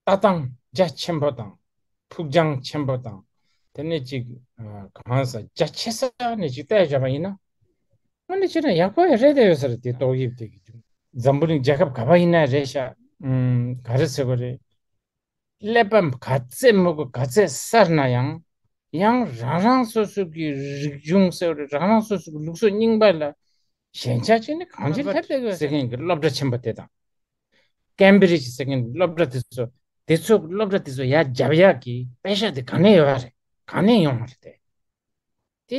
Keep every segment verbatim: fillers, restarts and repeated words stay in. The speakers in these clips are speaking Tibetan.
ལྟ་སྟངས་རྒྱ་ཆེན་པོ་དང་། ཕུགས་རྒྱང་ཆེན་པོ་དང་། དེ་ནས་ཅིག་ཨ་གང་ཟག་རྒྱ་ཆེ་ས་ནས་ཅིག་བལྟས་བཞག་པ་ཡིན་ན། དངོས་གནས་བྱས་ན་ཡག་པོ་ཡང་རེད་དེ་ཡོད་ས་རེད། དེ་ཏོག་དབྱིབས་དེ་གི་འབྱུང་། འཛམ་བུ་གླིང་རྒྱལ་ཁབ་ག་པར་ཡིན་ན་རེད་ཤག་ཨུམ། ག་རེ་ཟེར་དགོས་རེད། ཀླད་པ་ག་ཚད་མོ་གི་ག་ཚད་གསར་ན་ཡང་། ཡང་རང་རང་སོ་སོ་གི་རིག་གཞུང་ཟེར་བ་རེད། རང་རང་སོ་སོ་གི་ལུགས་སྲོལ་རྙིང་པ་ལ་ཞེན་ཆགས་བྱས་ནས་གང་ཅི་ལྷད་ལྷད་ཡོད་ཟེར་མཁན་གྱི་སློབ་གྲྭ་ཆེན་པོ་དེ་དང་། ཀེམ་བི་རིཇ་ཟེར་མཁན་སློབ་གྲྭ་དེ་ཚོ། དེ་ཚོ་སློབ་གྲྭ་དེ་ཚོ་ཡར་རྒྱབ་ཡག་གི་པེ་ཤ་དེ་ག་ནས་ཡོད་པ་རེད། ག་ནས་ཡོང་བ་རེད་དེ། དེ་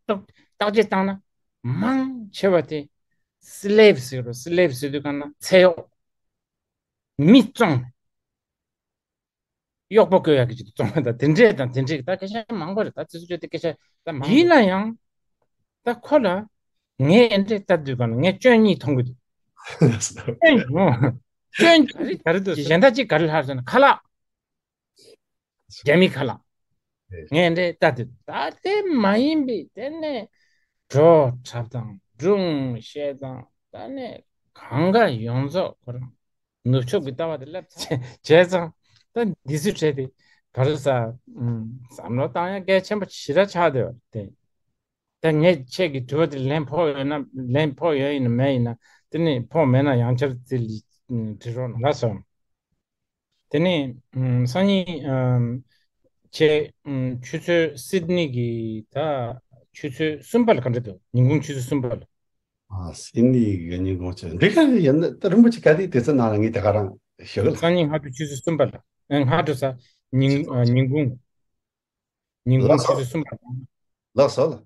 ཐོག་བརྟག་དཔྱད་བཏང་ན་མང་ཆེ་བ་དེ་སི་ལེབ་ཟེར་རོ། སི་ལེབ་ཟེར་དུས་གང་ན་ཚེ་གཡོག་མི་བཙོང་། གཡོག་པོ་བསྐོས་ཡག་གི་ཅིག་བཙོང་བ་དང་དེ་འདྲས་དང་དེ་འདྲས་ཀྱི་ད་སྐད་ཆ་མང་པོ་རེད། ད་དེ་ཚོ་བརྗོད་དེ་སྐད་ཆ་ད་མང་པོ་ཡིན་ན་ཡང་། ད་ཁོ་ལ་ངས་འདྲས་ལྟ་དུས་གང་ན་ངས་སྐྱོན་གཉིས་མཐོང་གི་འདུག་སྐྱོན་ཡོང་། སྐྱོན་ག་རེ་ག་རེ་འདུག་གཞན་དག་ཅིག་ག་རེ་ལྷག་ཟེར་ན་ཁ་ལག་རྒྱ་མི་ཁ་ལག་ངས་འདྲས་ལྟ་དུས་ད་དེ་མ་ཡིན་པའི་དེ་ནས་བྲོ་འཁྲབ་དང་སྒྲུང་བཤད་དང་ད་ནས་གང་ག་ཡོངས་རྫོགས་ཁོ་རང་ནུབ་ཕྱོགས་ཀྱི་ལྟ་བ་དེ་སླེབས་ཚར། བྱས་ཙང་ད་འདི་ཚོ་བྲལ་ཏེ་ག་རེ་ཟ། ཨུམ། བསམ་བློ་བཏང་ཡ་གལ་ཆེན་པོ་ཞེ་དྲག་ཆགས་བསྡད་པ་རེད་དེ། ད་ངས་ཁྱེད་ཀྱི་དྲི་བ་དེ་ལན་ཕོག་ཡོད་ན་ལན་ཕོག་ཡོད་ཡིན་ན་མེད་ཡིན་ན། དེ་ནས་ཕོག་མེད་ན་ཡང་བསྐྱར་དེ་ལ་དྲི་རོགས་གནང་། ལགས་སོ། དེ་ནས་ཨུམ། སང་ཉིན་ཨུམ། ཁྱེད་ཨུམ། ཆུ་ཚོད་སིད་ནི་གི་ད་ཆུ་ཚོད་གསུམ་པ་ལ་ག་འདྲ་འདུག་ཉིན་གུང་ཆུ་ཚོད་གསུམ་པ་ལ། ཨ། སིད་ནི་གི་ཉིན་གུང་ཆུ་འདི་ག་ཡིན་ན་ད་རིན་པོ་ཆེ་ག་དུས་དུས་ཚོད་ནང་ལ་ངས་དེ་ག་རང་ཞུ་གི་ལ། སང་ཉིན་སྔ་དྲོ་ཆུ་ཚོད་གསུམ་པ་ལ། ཨེ། སྔ་དྲོ་ས། ཉིན་ཨ། ཉིན་གུང་། ཉིན་གུང་ལགས་སོ། ཆུ་ཚོད་གསུམ་པ་ལ། ལགས་སོ་ལགས།